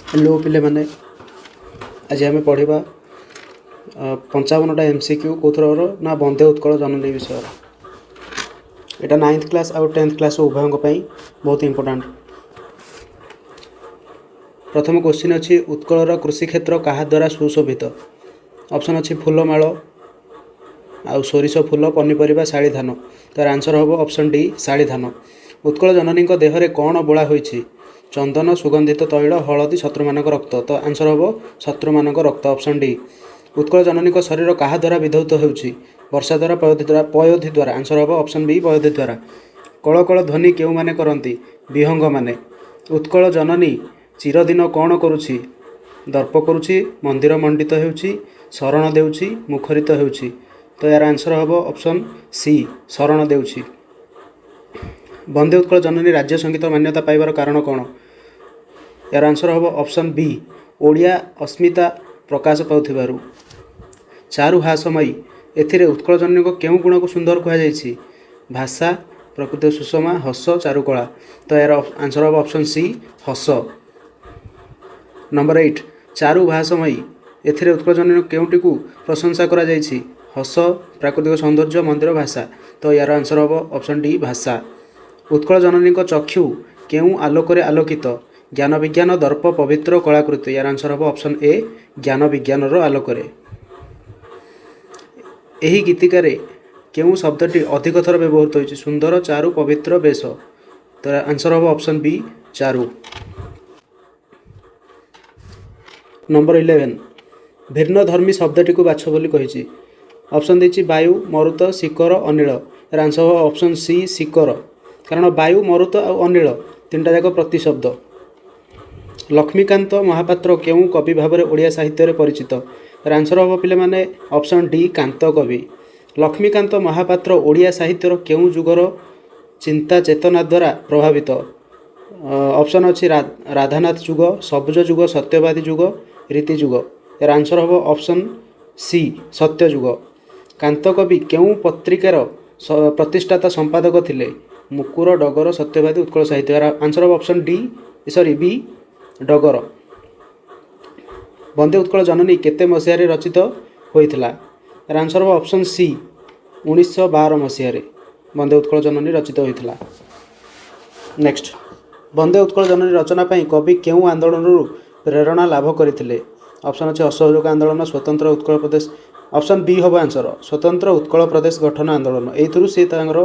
Hello ପିଲାମାନେ, ଆଜି ଆମେ ପଢ଼ିବା 55ଟା MCQ। କେଉଁଥରର ନା ବନ୍ଦେ ଉତ୍କଳ ଜନନୀ ବିଷୟର। ଏଇଟା ନାଇନ୍ଥ କ୍ଲାସ୍ ଆଉ 10th class ଉଭୟଙ୍କ ପାଇଁ ବହୁତ ଇମ୍ପୋର୍ଟାଣ୍ଟ। ପ୍ରଥମ କୋଶ୍ଚିନ୍ ଅଛି, ଉତ୍କଳର କୃଷିକ୍ଷେତ୍ର କାହା ଦ୍ୱାରା ସୁଶୋଭିତ? ଅପସନ୍ ଅଛି ଫୁଲମାଳ ଆଉ ସୋରିଷ ଫୁଲ, ପନିପରିବା, ଶାଳି ଧାନ। ତାର ଆନ୍ସର୍ ହେବ ଅପସନ୍ ଡି, ଶାଳି ଧାନ। ଉତ୍କଳ ଜନନୀଙ୍କ ଦେହରେ କ'ଣ ବୋଳା ହୋଇଛି? ଚନ୍ଦନ, ସୁଗନ୍ଧିତ ତୈଳ, ହଳଦୀ, ଶତ୍ରୁମାନଙ୍କ ରକ୍ତ। ତ ଆନ୍ସର୍ ହେବ ଶତ୍ରୁମାନଙ୍କ ରକ୍ତ, ଅପସନ୍ ଡି। ଉତ୍କଳ ଜନନୀଙ୍କ ଶରୀର କାହା ଦ୍ୱାରା ବିଧୌତ ହେଉଛି? ବର୍ଷା ଦ୍ୱାରା, ପୟୋଧି ଦ୍ୱାରା, ପୟୋଧି ଦ୍ୱାରା। ଆନ୍ସର୍ ହେବ ଅପସନ୍ ବି, ପୟୋଧି ଦ୍ୱାରା। କଳ କଳ ଧ୍ୱନି କେଉଁମାନେ କରନ୍ତି? ବିହଙ୍ଗମାନେ। ଉତ୍କଳ ଜନନୀ ଚିରଦିନ କ'ଣ କରୁଛି? ଦର୍ପ କରୁଛି, ମନ୍ଦିର ମଣ୍ଡିତ ହେଉଛି, ଶରଣ ଦେଉଛି, ମୁଖରିତ ହେଉଛି। ତ ଏହାର ଆନ୍ସର୍ ହେବ ଅପସନ୍ ସି, ଶରଣ ଦେଉଛି। ବନ୍ଦେ ଉତ୍କଳ ଜନନୀ ରାଜ୍ୟ ସଙ୍ଗୀତ ମାନ୍ୟତା ପାଇବାର କାରଣ କ'ଣ? ଏହାର ଆନ୍ସର୍ ହେବ ଅପସନ୍ ବି, ଓଡ଼ିଆ ଅସ୍ମିତା ପ୍ରକାଶ ପାଉଥିବାରୁ। ଚାରୁ ହାସମୟୀ ଏଥିରେ ଉତ୍କଳ ଜନନୀଙ୍କ କେଉଁ ଗୁଣକୁ ସୁନ୍ଦର କୁହାଯାଇଛି? ଭାଷା, ପ୍ରକୃତ ସୁଷମା, ହସ, ଚାରୁକଳା। ତ ଏହାର ଆନ୍ସର୍ ହେବ ଅପସନ୍ ସି, ହସ। ନମ୍ବର 8, ଚାରୁ ଭାସମୟୀ ଏଥିରେ ଉତ୍କଳ ଜନନୀଙ୍କ କେଉଁଟିକୁ ପ୍ରଶଂସା କରାଯାଇଛି? ହସ, ପ୍ରାକୃତିକ ସୌନ୍ଦର୍ଯ୍ୟ, ମନ୍ଦିର, ଭାଷା। ତ ଏହାର ଆନ୍ସର୍ ହେବ ଅପସନ୍ ଡି, ଭାଷା। ଉତ୍କଳ ଜନନୀଙ୍କ ଚକ୍ଷୁ କେଉଁ ଆଲୋକରେ ଆଲୋକିତ? ଜ୍ଞାନ ବିଜ୍ଞାନ, ଦର୍ପ, ପବିତ୍ର, କଳାକୃତି। ଏହାର ଆନ୍ସର୍ ହେବ ଅପସନ୍ ଏ, ଜ୍ଞାନ ବିଜ୍ଞାନର ଆଲୋକରେ। ଏହି ଗୀତିକାରେ କେଉଁ ଶବ୍ଦଟି ଅଧିକ ଥର ବ୍ୟବହୃତ ହୋଇଛି? ସୁନ୍ଦର, ଚାରୁ, ପବିତ୍ର, ବେଶ। ତ ଆନ୍ସର୍ ହେବ ଅପସନ୍ ବି, ଚାରୁ। ନମ୍ବର 11, ଭିନ୍ନଧର୍ମୀ ଶବ୍ଦଟିକୁ ବାଛ ବୋଲି କହିଛି। ଅପସନ୍ ଦେଇଛି ବାୟୁ, ମରୁତ, ଶିକର, ଅନିଳ। ଏହାର ଆନ୍ସର୍ ହେବ ଅପସନ୍ ସି, ଶିକର। କାରଣ ବାୟୁ, ମରୁତ ଆଉ ଅନିଳ ତିନିଟା ଯାକ ପ୍ରତିଶବ୍ଦ। ଲକ୍ଷ୍ମୀକାନ୍ତ ମହାପାତ୍ର କେଉଁ କବି ଭାବରେ ଓଡ଼ିଆ ସାହିତ୍ୟରେ ପରିଚିତ? ଏହାର ଆନ୍ସର୍ ହେବ ପିଲାମାନେ ଅପସନ୍ ଡି, କାନ୍ତ କବି। ଲକ୍ଷ୍ମୀକାନ୍ତ ମହାପାତ୍ର ଓଡ଼ିଆ ସାହିତ୍ୟର କେଉଁ ଯୁଗର ଚିନ୍ତା ଚେତନା ଦ୍ୱାରା ପ୍ରଭାବିତ? ଅପସନ୍ ଅଛି ରାଧାନାଥ ଯୁଗ, ସବୁଜ ଯୁଗ, ସତ୍ୟବାଦୀ ଯୁଗ, ରୀତି ଯୁଗ। ଏହାର ଆନ୍ସର୍ ହେବ ଅପସନ୍ ସି, ସତ୍ୟ ଯୁଗ। କାନ୍ତ କବି କେଉଁ ପତ୍ରିକାର ପ୍ରତିଷ୍ଠାତା ସମ୍ପାଦକ ଥିଲେ? ମୁକୁର, ଡଗର, ସତ୍ୟବାଦୀ, ଉତ୍କଳ ସାହିତ୍ୟ। ଏହାର ଆନ୍ସର୍ ହେବ ଅପସନ୍ ଡି, ସରି ବି, ଡଗର। ବନ୍ଦେ ଉତ୍କଳ ଜନନୀ କେତେ ମସିହାରେ ରଚିତ ହୋଇଥିଲା? ଏହାର ଆନ୍ସର୍ ହେବ ଅପସନ୍ ସି, 1912 ମସିହାରେ ବନ୍ଦେ ଉତ୍କଳ ଜନନୀ ରଚିତ ହୋଇଥିଲା। ନେକ୍ସଟ, ବନ୍ଦେ ଉତ୍କଳ ଜନନୀ ରଚନା ପାଇଁ କବି କେଉଁ ଆନ୍ଦୋଳନରୁ ପ୍ରେରଣା ଲାଭ କରିଥିଲେ? ଅପସନ୍ ଅଛି ଅସହଯୋଗ ଆନ୍ଦୋଳନ, ସ୍ୱତନ୍ତ୍ର ଉତ୍କଳ ପ୍ରଦେଶ। ଅପସନ୍ ବି ହେବ ଆନ୍ସର, ସ୍ୱତନ୍ତ୍ର ଉତ୍କଳ ପ୍ରଦେଶ ଗଠନ ଆନ୍ଦୋଳନ। ଏଇଥିରୁ ସେ ତାଙ୍କର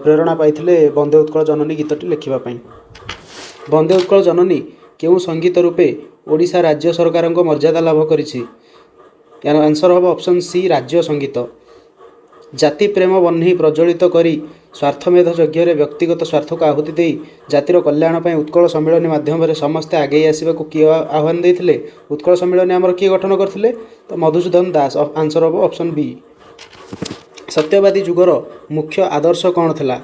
ପ୍ରେରଣା ପାଇଥିଲେ ବନ୍ଦେ ଉତ୍କଳ ଜନନୀ ଗୀତଟି ଲେଖିବା ପାଇଁ। ବନ୍ଦେ ଉତ୍କଳ ଜନନୀ କେଉଁ ସଙ୍ଗୀତ ରୂପେ ଓଡ଼ିଶା ରାଜ୍ୟ ସରକାରଙ୍କ ମର୍ଯ୍ୟାଦା ଲାଭ କରିଛି? ଏହାର ଆନ୍ସର ହେବ ଅପସନ୍ ସି, ରାଜ୍ୟ ସଙ୍ଗୀତ। ଜାତି ପ୍ରେମ ବହ୍ନି ପ୍ରଜ୍ୱଳିତ କରି ସ୍ୱାର୍ଥମେଧ ଯଜ୍ଞରେ ବ୍ୟକ୍ତିଗତ ସ୍ୱାର୍ଥକୁ ଆହୁତି ଦେଇ ଜାତିର କଲ୍ୟାଣ ପାଇଁ ଉତ୍କଳ ସମ୍ମିଳନୀ ମାଧ୍ୟମରେ ସମସ୍ତେ ଆଗେଇ ଆସିବାକୁ କିଏ ଆହ୍ୱାନ ଦେଇଥିଲେ? ଉତ୍କଳ ସମ୍ମିଳନୀ ଆମର କିଏ ଗଠନ କରିଥିଲେ? ତ ମଧୁସୂଦନ ଦାସ, ଆନ୍ସର ହେବ ଅପସନ୍ ବି। ସତ୍ୟବାଦୀ ଯୁଗର ମୁଖ୍ୟ ଆଦର୍ଶ କ'ଣ ଥିଲା?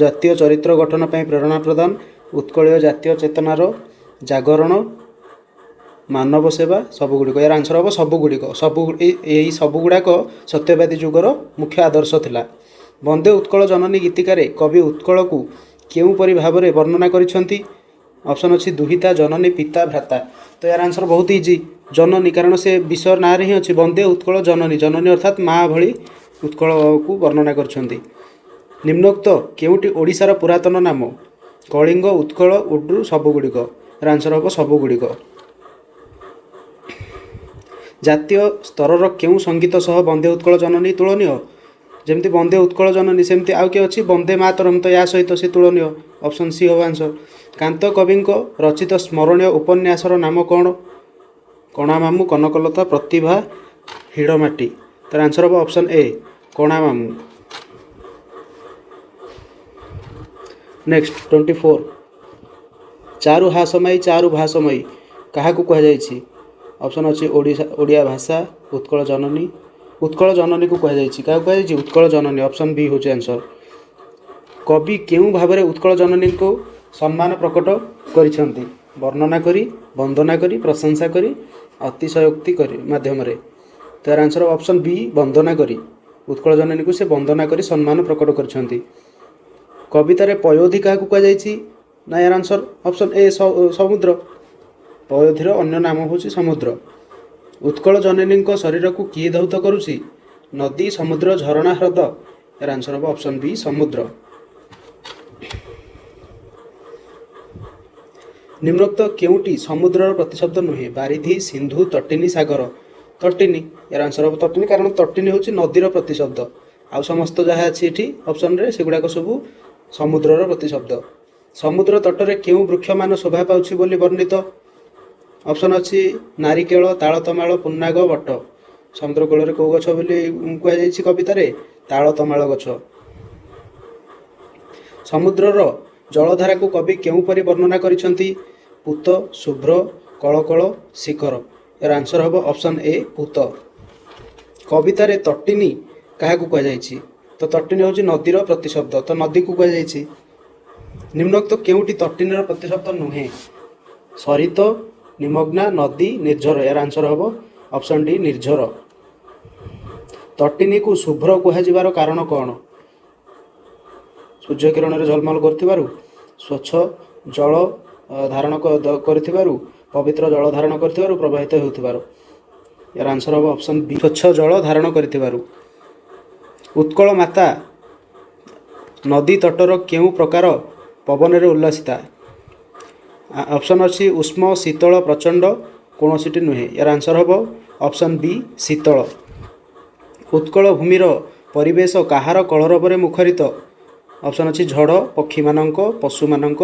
ଜାତୀୟ ଚରିତ୍ର ଗଠନ ପାଇଁ ପ୍ରେରଣା ପ୍ରଦାନ, ଉତ୍କଳୀୟ ଜାତୀୟ ଚେତନାର ଜାଗରଣ, ମାନବ ସେବା, ସବୁଗୁଡ଼ିକ। ଏହାର ଆନ୍ସର ହେବ ସବୁଗୁଡ଼ିକ। ସବୁ ଏଇ ସବୁଗୁଡ଼ାକ ସତ୍ୟବାଦୀ ଯୁଗର ମୁଖ୍ୟ ଆଦର୍ଶ ଥିଲା। ବନ୍ଦେ ଉତ୍କଳ ଜନନୀ ଗୀତିକାରେ କବି ଉତ୍କଳକୁ କେଉଁପରି ଭାବରେ ବର୍ଣ୍ଣନା କରିଛନ୍ତି? ଅପସନ୍ ଅଛି ଦୁହିତା, ଜନନୀ, ପିତା, ଭ୍ରାତା। ତ ଏହାର ଆନ୍ସର ବହୁତ ଇଜି, ଜନନୀ। କାରଣ ସେ ବିଷୟ ନାଁରେ ହିଁ ଅଛି ବନ୍ଦେ ଉତ୍କଳ ଜନନୀ। ଜନନୀ ଅର୍ଥାତ୍ ମା ଭଳି ଉତ୍କଳକୁ ବର୍ଣ୍ଣନା କରିଛନ୍ତି। ନିମ୍ନୋକ୍ତ କେଉଁଟି ଓଡ଼ିଶାର ପୁରାତନ ନାମ? କଳିଙ୍ଗ, ଉତ୍କଳ, ଉଡ୍ରୁ, ସବୁଗୁଡ଼ିକ। ଏହାର ଆନ୍ସର ହେବ ସବୁଗୁଡ଼ିକ। ଜାତୀୟ ସ୍ତରର କେଉଁ ସଙ୍ଗୀତ ସହ ବନ୍ଦେ ଉତ୍କଳ ଜନନୀ ତୁଳନୀୟ? ଯେମିତି ବନ୍ଦେ ଉତ୍କଳ ଜନନୀ, ସେମିତି ଆଉ କିଏ ଅଛି? ବନ୍ଦେ ମାତରମ୍। ତ ୟା ସହିତ ସେ ତୁଳନୀୟ, ଅପସନ୍ ସି ହେବ ଆନ୍ସର। କାନ୍ତ କବିଙ୍କ ରଚିତ ସ୍ମରଣୀୟ ଉପନ୍ୟାସର ନାମ କ'ଣ? କଣା ମାମୁଁ, କନକଲତା, ପ୍ରତିଭା, ହିଡ଼ମାଟି। ତାର ଆନ୍ସର ହେବ ଅପସନ୍ ଏ, କଣା ମାମୁଁ। ନେକ୍ସଟ 24, ଚାରୁ ହାସମୟୀ ଚାରୁ ଭାସମୟୀ କାହାକୁ କୁହାଯାଇଛି? ଅପସନ୍ ଅଛି ଓଡ଼ିଶା, ଓଡ଼ିଆ ଭାଷା, ଉତ୍କଳ ଜନନୀ। ଉତ୍କଳ ଜନନୀକୁ କୁହାଯାଇଛି। କାହାକୁ କୁହାଯାଇଛି? ଉତ୍କଳ ଜନନୀ, ଅପସନ୍ ବି ହେଉଛି ଆନ୍ସର। କବି କେଉଁ ଭାବରେ ଉତ୍କଳ ଜନନୀଙ୍କୁ ସମ୍ମାନ ପ୍ରକଟ କରିଛନ୍ତି? ବର୍ଣ୍ଣନା କରି, ବନ୍ଦନା କରି, ପ୍ରଶଂସା କରି, ଅତିଶୟୋକ୍ତି କରି ମାଧ୍ୟମରେ। ତାର ଆନ୍ସର ଅପସନ୍ ବି, ବନ୍ଦନା କରି। ଉତ୍କଳ ଜନନୀକୁ ସେ ବନ୍ଦନା କରି ସମ୍ମାନ ପ୍ରକଟ କରିଛନ୍ତି। କବିତାରେ ପୟୋଧି କାହାକୁ କୁହାଯାଇଛି? ନା ଏହାର ଆନ୍ସର୍ ଅପସନ୍ ଏ, ସମୁଦ୍ର। ପୟୋଧିର ଅନ୍ୟ ନାମ ହେଉଛି ସମୁଦ୍ର। ଉତ୍କଳ ଜନନୀଙ୍କ ଶରୀରକୁ କିଏ ଧୌତ କରୁଛି? ନଦୀ, ସମୁଦ୍ର, ଝରଣା, ହ୍ରଦ। ଏହାର ଆନ୍ସର୍ ହେବ ଅପସନ୍ ବି, ସମୁଦ୍ର। ନିମ୍ନୋକ୍ତ କେଉଁଟି ସମୁଦ୍ରର ପ୍ରତିଶବ୍ଦ ନୁହେଁ? ବାରିଧି, ସିନ୍ଧୁ, ତଟିନୀ, ସାଗର। ତଟିନୀ। ଏହାର ଆନ୍ସର୍ ହେବ ତଟିନୀ, କାରଣ ତଟିନୀ ହେଉଛି ନଦୀର ପ୍ରତିଶବ୍ଦ। ଆଉ ସମସ୍ତ ଯାହା ଅଛି ଏଠି ଅପସନ୍ରେ, ସେଗୁଡ଼ାକ ସବୁ ସମୁଦ୍ରର ପ୍ରତିଶବ୍ଦ। ସମୁଦ୍ର ତଟରେ କେଉଁ ବୃକ୍ଷମାନ ଶୋଭା ପାଉଛି ବୋଲି ବର୍ଣ୍ଣିତ? ଅପସନ୍ ଅଛି ନାରିକେଳ, ତାଳତମାଳ, ପୁନ୍ନାଗ, ବଟ। ସମୁଦ୍ର କୂଳରେ କେଉଁ ଗଛ ବୋଲି କୁହାଯାଇଛି କବିତାରେ? ତାଳତମାଳ ଗଛ। ସମୁଦ୍ରର ଜଳଧାରାକୁ କବି କେଉଁପରି ବର୍ଣ୍ଣନା କରିଛନ୍ତି? ପୂତ, ଶୁଭ୍ର, କଳକଳ, ଶିଖର। ଏହାର ଆନ୍ସର୍ ହେବ ଅପସନ୍ ଏ, ପୂତ। କବିତାରେ ତଟିନୀ କାହାକୁ କୁହାଯାଇଛି? ତ ତଟିନୀ ହେଉଛି ନଦୀର ପ୍ରତିଶବ୍ଦ, ତ ନଦୀକୁ କୁହାଯାଇଛି। ନିମ୍ନୋକ୍ତ କେଉଁଟି ତଟିନୀର ପ୍ରତିଶବ୍ଦ ନୁହେଁ? ସରିତ, ନିମଗ୍ନା, ନଦୀ, ନିର୍ଝର। ଏହାର ଆନ୍ସର୍ ହେବ ଅପସନ୍ ଡି, ନିର୍ଝର। ତଟିନୀକୁ ଶୁଭ୍ର କୁହାଯିବାର କାରଣ କ'ଣ? ସୂର୍ଯ୍ୟକିରଣରେ ଝଲମଲ କରୁଥିବାରୁ, ସ୍ୱଚ୍ଛ ଜଳ ଧାରଣ କରିଥିବାରୁ, ପବିତ୍ର ଜଳ ଧାରଣ କରିଥିବାରୁ, ପ୍ରବାହିତ ହେଉଥିବାରୁ। ଏହାର ଆନ୍ସର୍ ହେବ ଅପସନ୍ ବି, ସ୍ୱଚ୍ଛ ଜଳ ଧାରଣ କରିଥିବାରୁ। ଉତ୍କଳ ମାତା ନଦୀ ତଟର କେଉଁ ପ୍ରକାର ପବନରେ ଉଲ୍ଲସିତା? ଅପସନ୍ ଅଛି ଉଷ୍ମ, ଶୀତଳ, ପ୍ରଚଣ୍ଡ, କୌଣସିଟି ନୁହେଁ। ଏହାର ଆନ୍ସର୍ ହେବ ଅପସନ୍ ବି, ଶୀତଳ। ଉତ୍କଳ ଭୂମିର ପରିବେଶ କାହାର କଳରବରେ ମୁଖରିତ? ଅପସନ୍ ଅଛି ଝଡ଼, ପକ୍ଷୀମାନଙ୍କ, ପଶୁମାନଙ୍କ,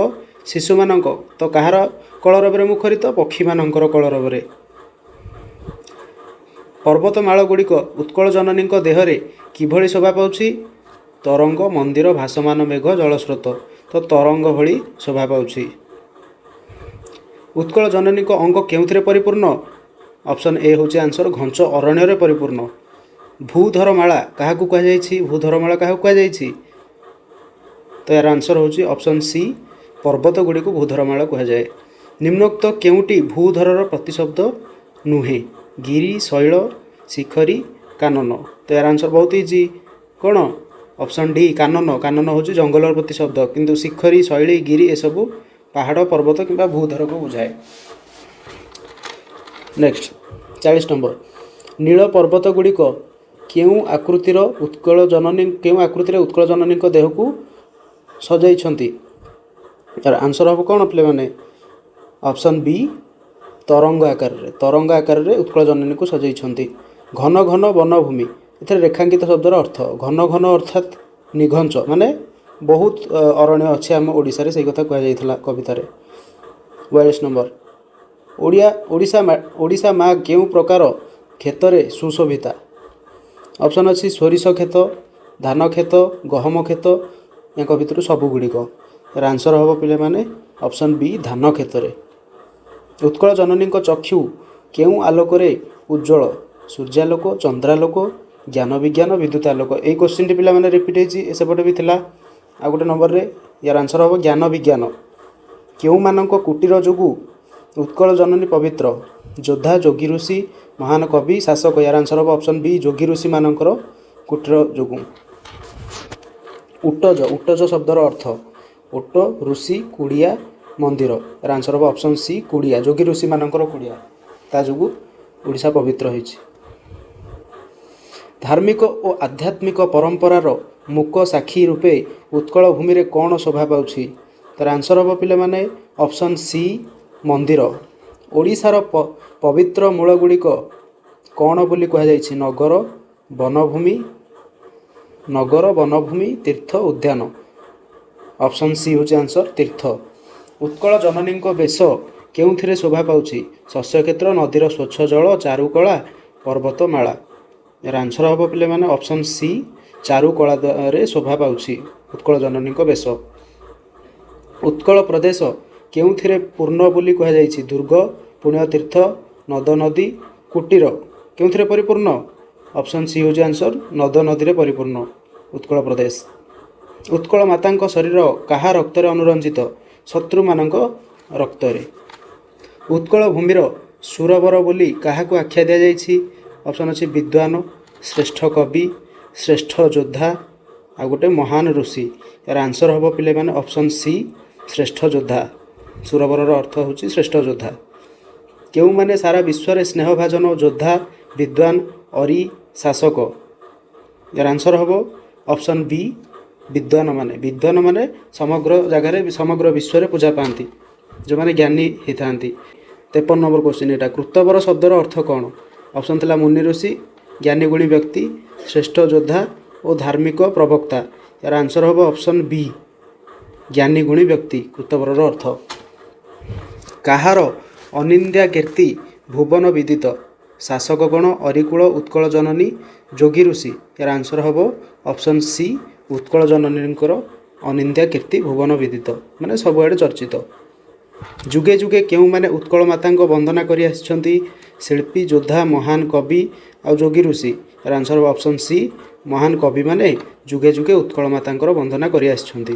ଶିଶୁମାନଙ୍କ। ତ କାହାର କଳରବରେ ମୁଖରିତ? ପକ୍ଷୀମାନଙ୍କର କଳରବରେ। ପର୍ବତମାଳ ଗୁଡ଼ିକ ଉତ୍କଳ ଜନନୀଙ୍କ ଦେହରେ କିଭଳି ଶୋଭା ପାଉଛି? ତରଙ୍ଗ, ମନ୍ଦିର, ଭାସମାନ ମେଘ, ଜଳସ୍ରୋତ। ତ ତରଙ୍ଗ ଭଳି ଶୋଭା ପାଉଛି। ଉତ୍କଳ ଜନନୀଙ୍କ ଅଙ୍ଗ କେଉଁଥିରେ ପରିପୂର୍ଣ୍ଣ? ଅପସନ୍ ଏ ହେଉଛି ଆନ୍ସର୍, ଘଞ୍ଚ ଅରଣ୍ୟରେ ପରିପୂର୍ଣ୍ଣ। ଭୂଧରମାଳା କାହାକୁ କୁହାଯାଇଛି? ଭୂଧରମାଳା କାହାକୁ କୁହାଯାଇଛି? ତ ଏହାର ଆନ୍ସର୍ ହେଉଛି ଅପସନ୍ ସି, ପର୍ବତ ଗୁଡ଼ିକୁ ଭୂଧରମାଳା କୁହାଯାଏ। ନିମ୍ନୋକ୍ତ କେଉଁଟି ଭୂଧରର ପ୍ରତିଶବ୍ଦ ନୁହେଁ? ଗିରି, ଶୈଳ, ଶିଖରୀ, କାନନ। ତ ଏହାର ଆନ୍ସର୍ ବହୁତ ଇଜି, କ'ଣ? Option D, Kanan. କାନନ ହେଉଛି ଜଙ୍ଗଲର ପ୍ରତିଶବ୍ଦ, କିନ୍ତୁ ଶିଖରୀ, ଶୈଳୀ, ଗିରି ଏସବୁ ପାହାଡ଼, ପର୍ବତ କିମ୍ବା ଭୂଧରକୁ ବୁଝାଏ। ନେକ୍ସଟ 40 ନମ୍ବର, ନୀଳ ପର୍ବତ ଗୁଡ଼ିକ କେଉଁ ଆକୃତିରେ ଉତ୍କଳ ଜନନୀଙ୍କ ଦେହକୁ ସଜାଇଛନ୍ତି? ତାର ଆନ୍ସର୍ ହେବ କ'ଣ ପିଲାମାନେ? ଅପସନ୍ ବି, ତରଙ୍ଗ ଆକାରରେ। ତରଙ୍ଗ ଆକାରରେ ଉତ୍କଳ ଜନନୀକୁ ସଜାଇଛନ୍ତି। ଘନ ଘନ ବନଭୂମି, ଏଥିରେ ରେଖାଙ୍କିତ ଶବ୍ଦର ଅର୍ଥ? ଘନ ଘନ ଅର୍ଥାତ୍ ନିଘଞ୍ଚ, ମାନେ ବହୁତ ଅରଣ୍ୟ ଅଛି ଆମ ଓଡ଼ିଶାରେ, ସେଇ କଥା କୁହାଯାଇଥିଲା କବିତାରେ। 42 ନମ୍ବର, ଓଡ଼ିଶା ମା କେଉଁ ପ୍ରକାର କ୍ଷେତରେ ସୁଶୋଭିତା? ଅପସନ୍ ଅଛି ସୋରିଷ କ୍ଷେତ, ଧାନ କ୍ଷେତ, ଗହମ କ୍ଷେତ, ୟାଙ୍କ ଭିତରୁ ସବୁଗୁଡ଼ିକ। ଏହାର ଆନ୍ସର୍ ହେବ ପିଲାମାନେ ଅପସନ୍ ବି, ଧାନ କ୍ଷେତରେ। ଉତ୍କଳ ଜନନୀଙ୍କ ଚକ୍ଷୁ କେଉଁ ଆଲୋକରେ ଉଜ୍ଜ୍ୱଳ? ସୂର୍ଯ୍ୟାଲୋକ, ଚନ୍ଦ୍ରାଲୋକ, ଜ୍ଞାନ ବିଜ୍ଞାନ, ବିଦ୍ୟୁତ ଆଲୋକ। ଏଇ କୋଶ୍ଚିନ୍ଟି ପିଲାମାନେ ରିପିଟ୍ ହେଇଛି, ସେପଟେ ବି ଥିଲା ଆଉ ଗୋଟେ ନମ୍ବରରେ। ୟାର ଆନ୍ସର୍ ହେବ ଜ୍ଞାନ ବିଜ୍ଞାନ। କେଉଁମାନଙ୍କ କୁଟୀର ଯୋଗୁଁ ଉତ୍କଳ ଜନନୀ ପବିତ୍ର? ଯୋଦ୍ଧା, ଯୋଗୀ ଋଷି, ମହାନ କବି, ଶାସକ। ୟାର ଆନ୍ସର୍ ହେବ ଅପସନ୍ ବି, ଯୋଗୀ ଋଷିମାନଙ୍କର କୁଟୀର ଯୋଗୁଁ। ଉଟଜ, ଉଟଜ ଶବ୍ଦର ଅର୍ଥ? ଓଟ, ଋଷି, କୁଡ଼ିଆ, ମନ୍ଦିର। ଏହାର ଆନ୍ସର୍ ହେବ ଅପସନ୍ ସି, କୁଡ଼ିଆ। ଯୋଗୀ ଋଷିମାନଙ୍କର କୁଡ଼ିଆ, ତା ଯୋଗୁଁ ଓଡ଼ିଶା ପବିତ୍ର ହେଇଛି। ଧାର୍ମିକ ଓ ଆଧ୍ୟାତ୍ମିକ ପରମ୍ପରାର ମୂକ ସାକ୍ଷୀ ରୂପେ ଉତ୍କଳ ଭୂମିରେ କ'ଣ ଶୋଭା ପାଉଛି? ତାର ଆନ୍ସର୍ ହେବ ପିଲାମାନେ ଅପସନ୍ ସି, ମନ୍ଦିର। ଓଡ଼ିଶାର ପବିତ୍ର ମୂଳ ଗୁଡ଼ିକ କ'ଣ ବୋଲି କୁହାଯାଇଛି? ନଗର, ବନଭୂମି, ନଗର, ବନଭୂମି, ତୀର୍ଥ, ଉଦ୍ୟାନ। ଅପସନ୍ ସି ହେଉଛି ଆନ୍ସର୍, ତୀର୍ଥ। ଉତ୍କଳ ଜନନୀଙ୍କ ବେଶ କେଉଁଥିରେ ଶୋଭା ପାଉଛି? ଶସ୍ୟକ୍ଷେତ୍ର, ନଦୀର ସ୍ୱଚ୍ଛ ଜଳ, ଚାରୁକଳା, ପର୍ବତମାଳା। ଏହାର ଆନ୍ସର୍ ହେବ ପିଲାମାନେ ଅପସନ୍ ସି, ଚାରୁକଳାରେ ଶୋଭା ପାଉଛି ଉତ୍କଳ ଜନନୀଙ୍କ ବେଶ। ଉତ୍କଳ ପ୍ରଦେଶ କେଉଁଥିରେ ପୂର୍ଣ୍ଣ ବୋଲି କୁହାଯାଇଛି? ଦୁର୍ଗ, ପୁଣ୍ୟତୀର୍ଥ, ନଦ ନଦୀ, କୁଟୀର। କେଉଁଥିରେ ପରିପୂର୍ଣ୍ଣ? ଅପସନ୍ ସି ହେଉଛି ଆନ୍ସର୍, ନଦ ନଦୀରେ ପରିପୂର୍ଣ୍ଣ ଉତ୍କଳ ପ୍ରଦେଶ। ଉତ୍କଳ ମାତାଙ୍କ ଶରୀର କାହା ରକ୍ତରେ ଅନୁରଞ୍ଜିତ? ଶତ୍ରୁମାନଙ୍କ ରକ୍ତରେ। ଉତ୍କଳ ଭୂମିର ସୁରବର ବୋଲି କାହାକୁ ଆଖ୍ୟା ଦିଆଯାଇଛି? ଅପସନ୍ ଅଛି ବିଦ୍ୱାନ, ଶ୍ରେଷ୍ଠ କବି, ଶ୍ରେଷ୍ଠ ଯୋଦ୍ଧା, ଆଉ ଗୋଟେ ମହାନ ଋଷି। ଏହାର ଆନ୍ସର୍ ହେବ ପିଲାମାନେ ଅପସନ୍ ସି, ଶ୍ରେଷ୍ଠ ଯୋଦ୍ଧା। ସୁରବରର ଅର୍ଥ ହେଉଛି ଶ୍ରେଷ୍ଠ ଯୋଦ୍ଧା। କେଉଁମାନେ ସାରା ବିଶ୍ୱରେ ସ୍ନେହଭାଜନ ଯୋଦ୍ଧା, ବିଦ୍ୱାନ, ଅରି, ଶାସକ? ଏହାର ଆନ୍ସର୍ ହେବ ଅପସନ୍ ବି, ବିଦ୍ୱାନମାନେ। ବିଦ୍ୱାନମାନେ ସମଗ୍ର ଜାଗାରେ, ସମଗ୍ର ବିଶ୍ୱରେ ପୂଜା ପାଆନ୍ତି, ଯେଉଁମାନେ ଜ୍ଞାନୀ ହେଇଥାନ୍ତି। 53 ନମ୍ବର କୋଶ୍ଚିନ୍ ଏଇଟା। କୃତବର ଶବ୍ଦର ଅର୍ଥ କ'ଣ? ଅପସନ୍ ଥିଲା ମୁନି ଋଷି, ଜ୍ଞାନୀ ଗୁଣୀ ବ୍ୟକ୍ତି, ଶ୍ରେଷ୍ଠ ଯୋଦ୍ଧା ଓ ଧାର୍ମିକ ପ୍ରବକ୍ତା। ଏହାର ଆନ୍ସର୍ ହେବ ଅପସନ୍ ବି, ଜ୍ଞାନୀ ଗୁଣୀ ବ୍ୟକ୍ତି କୃତବରର ଅର୍ଥ। କାହାର ଅନିନ୍ଦ୍ୟା କୀର୍ତ୍ତି ଭୁବନ ବିଦିତ? ଶାସକଗଣ, ଅରିକୁଳ, ଉତ୍କଳ ଜନନୀ, ଯୋଗୀ ଋଷି। ଏହାର ଆନ୍ସର୍ ହେବ ଅପସନ୍ ସି, ଉତ୍କଳ ଜନନୀଙ୍କର ଅନିନ୍ଦ୍ୟା କୀର୍ତ୍ତି ଭୁବନ ବିଦିତ, ମାନେ ସବୁଆଡ଼େ ଚର୍ଚ୍ଚିତ। ଯୁଗେ ଯୁଗେ କେଉଁମାନେ ଉତ୍କଳ ମାତାଙ୍କ ବନ୍ଦନା କରି ଆସିଛନ୍ତି? ଶିଳ୍ପୀ, ଯୋଦ୍ଧା, ମହାନ କବି ଆଉ ଯୋଗୀ ଋଷି। ଏହାର ଆନ୍ସର୍ ହେବ ଅପସନ୍ ସି, ମହାନ କବିମାନେ ଯୁଗେ ଯୁଗେ ଉତ୍କଳ ମାତାଙ୍କର ବନ୍ଦନା କରି ଆସିଛନ୍ତି।